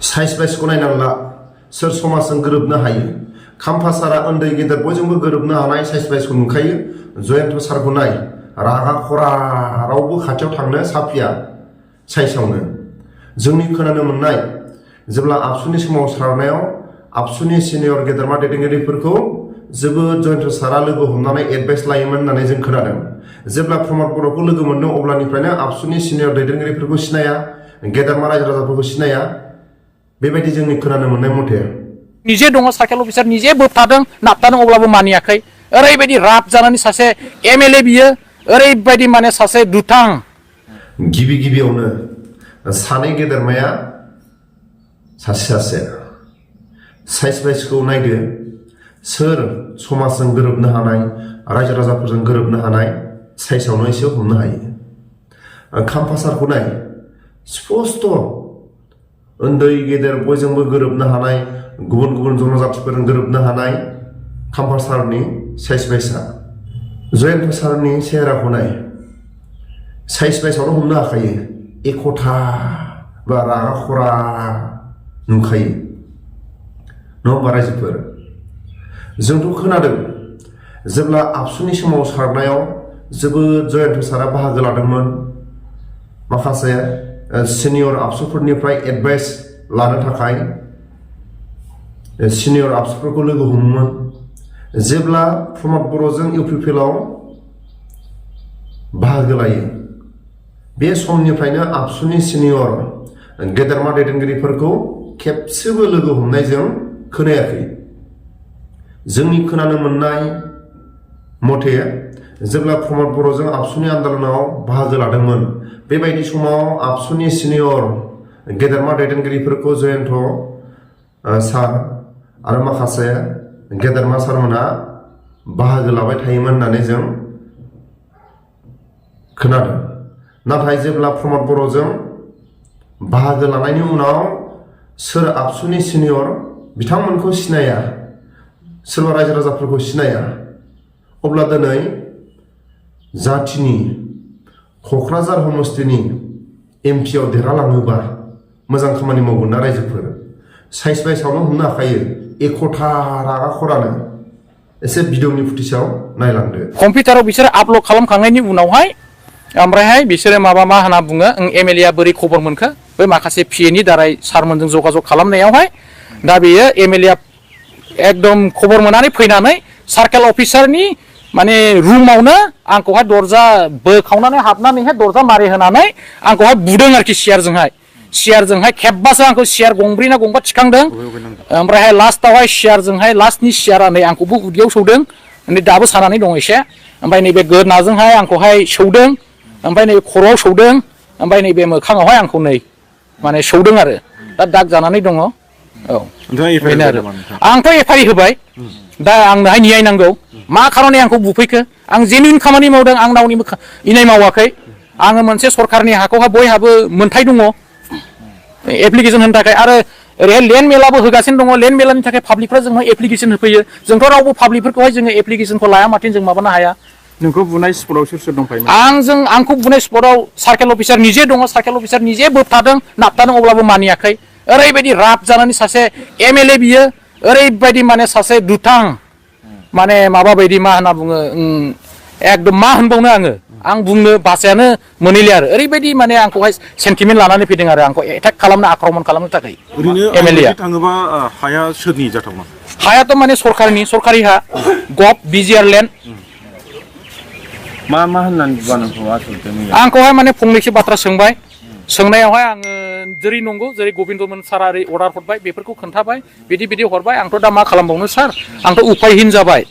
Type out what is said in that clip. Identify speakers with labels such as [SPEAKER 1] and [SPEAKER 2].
[SPEAKER 1] size बाइसखौ नायनानै ला सोर समाजजों गोरोबनो हायो खाम्फा सारा उन्दै गेदेर बयजोंबो गोरोबनो हानाय साइज बाइसखौ नुखायो जयन्त सारखौ नाय रागा खरा रावबो खाथियाव थांनो साफिया साइजआवनो जोंनि खोनानो मोननाय जेब्ला आबसुनि सोमावसारनायाव आबसुनि सिनियर गेदेरमा दैदेनगिरिफोरखौ जोबोद जयन्त सारा लोगो हमनानै एडभाइस लायोमोन होननानै जों खोनादों जेब्ला प्रमद बर'खौ लोगो मोनदों अब्लानिफ्रायनो आबसुनि सिनियर दैदेनगिरिफोरखौ सिनाया गेदेरमा रायजो राजाफोरखौ सिनाया बेबायदि जोंनि खोनानो मोननाय मथे
[SPEAKER 2] निजे दङ सार्केल अफिसार निजे बोबथादों नाबथादों अब्लाबो मानियाखै ओरैबायदि राब जानानै सासे एमएलए बियो ओरैबायदि माने सासे दुथां
[SPEAKER 1] गिबि गिबियावनो सानै गेदेरमाया सासे साइज बाइसखौ नायदो सोर समाजजों गोरोबनो हानाय रायजो राजाफोरजों गोरोबनो हानाय साइजआवनो एसे हमनो हायो खाम्फा सारखौ नाय स्पस्ट उन्दै गेदेर बयजोंबो गोरोबनो हानाय गुबुन गुबुन जनजातिफोरजों गोरोबनो हानाय खाम्फा सारनि साइज बाइसआ जयन्त सारनि सेहेराखौ नाय साइज बाइसआवनो हमनो हाखायो एकथा बा रागा खरा नुखायो नङा होमबा रायजोफोर जोंथ' खोनादों जेब्ला आबसुनि सोमावसारनायाव जोबोद जयन्त सारा बाहागो लादोंमोन माखासे सिनियर आबसुफोरनिफ्राय एडभाइस लानो थाखाय सिनियर आबसुफोरखौ लोगो हमोमोन जेब्ला प्रमद बर'जों इउपिपिएलआव बाहागो लायो बे समनिफ्रायनो आबसुनि सिनियर गेदेरमा दैदेनगिरिफोरखौ खेबसेबो लोगो हमनाय जों खोनायाखै जोंनि खोनानो मोननाय मथे जेब्ला प्रमद बर'जों आबसुनि आन्दलनाव बाहागो लादोंमोन बेबायदि समाव आबसुनि सिनियर गेदेरमा दैदेनगिरिफोरखौ जयन्त सार आरो माखासे गेदेरमा सारमोना बाहागो लाबाय थायोमोन होननानै जों खोनादों नाथाय जेब्ला प्रमद बर'जों बाहागो लानायनि उनाव सोर आबसुनि सिनियर बिथांमोनखौ सिनाया सोरबा रायजो राजाफोरखौ सिनाया अब्ला दिनै जाथिनि क'क्राझार समस्तिनि एमपिआव देरहालाङोबा मोजां खामानि मावगोन ना रायजोफोर साइज बाइसआवनो हमनो हाखायो एकथा रागा खरानो एसे भिडिअनि फुटेजआव नायलांदो
[SPEAKER 2] कम्पिउटाराव बिसोर आपल'ड खालामखांनायनि उनावहाय ओमफ्रायहाय बिसोरो मा होनना बुङो एमएलए आ बोरै खबर मोनखो बै माखासे पिएनि दारै सारमोनजों जगाजग खालामनायावहाय दा बेयो एमएलए आ एकदम खबर मोननानै फैनानै सार्केल अफिसारनि माने रुमावनो आंखौहाय दरजा बोखावनानै हाबनानैहाय दरजा मारि होनानै आंखौहाय बुदों आरोखि सियारजोंहाय खेबबासो आंखौ सियार गंब्रै ना गंबा थिखांदों ओमफ्रायहाय लास्टआवहाय सियारजोंहाय लास्टनि सियारा नै आंखौबो उदैयाव सौदों नै दाबो सानानै दं एसे ओमफ्राय नैबे गोदनाजोंहाय आंखौहाय सौदों ओमफ्राय नैबे खर'आव सौदों ओमफ्राय नैबे मोखाङावहाय आंखौ नै माने सौदों आरो दा दाग जानानै दङ औ बेनो आरो आंथ' एफआइआर होबाय दा आंनोहाय न्याय नांगौ मा खारनै आंखौ बुफैखो आं जेनुइन खामानि मावदों आं रावनिबो इनाय मावाखै आङो मोनसे सरकारनि हाखौहाय बयहाबो मोन्थाय दङ एप्लिकेसन होनो थाखाय आरो ओरैहाय लेन्ड मेलाबो होगासिनो दङ लेन्ड मेलानि थाखाय पाब्लिकफ्रा जोंनाव एप्लिकेसन होफैयो जोंथ' रावबो पाब्लिकफोरखौहाय जोङो एप्लिकेसनखौ लाया माथिन जों माबानो हाया
[SPEAKER 3] नोंखौ बुनाय स्पटआव सोर दंफायोमोन
[SPEAKER 2] आंखौ बुनाय स्पटआव सार्केल अफिसार निजे दङ सार्केल अफिसार निजे बोबथादों नाबथादों अब्लाबो मानियाखै ओरैबायदि राब जानानै सासे एमएलए बियो ओरैबायदि माने सासे दुथां माने माबा बायदि मा होनना बुङो एकदम मा होनबावनो आं बुंनो भाषायानो मोनैले आरो ओरैबायदि माने आंखौहाय सेन्टिमेन्ट लानानै फैदों आरो आंखौ एटाक खालामनो आक्रमण खालामनो थाखाय
[SPEAKER 3] ओरैनो थाङोबा हाया सोरनि जाथावना
[SPEAKER 2] हायाथ' माने सरकारि हा गभ बिजिआर लेन्ड
[SPEAKER 3] मा होननानै बुङा नोंखौ आसलते
[SPEAKER 2] आंखौहाय माने फंनैसो बाथ्रा सोंबाय सोंनायावहाय आङो जेरै नंगौ जेरै गबिन्दमोन सारा ओरै अर्डार हरबाय बेफोरखौ खोन्थाबाय बिदि हरबाय आंथ' दा मा खालामबावनो सार आंथ' उफायहीन जाबाय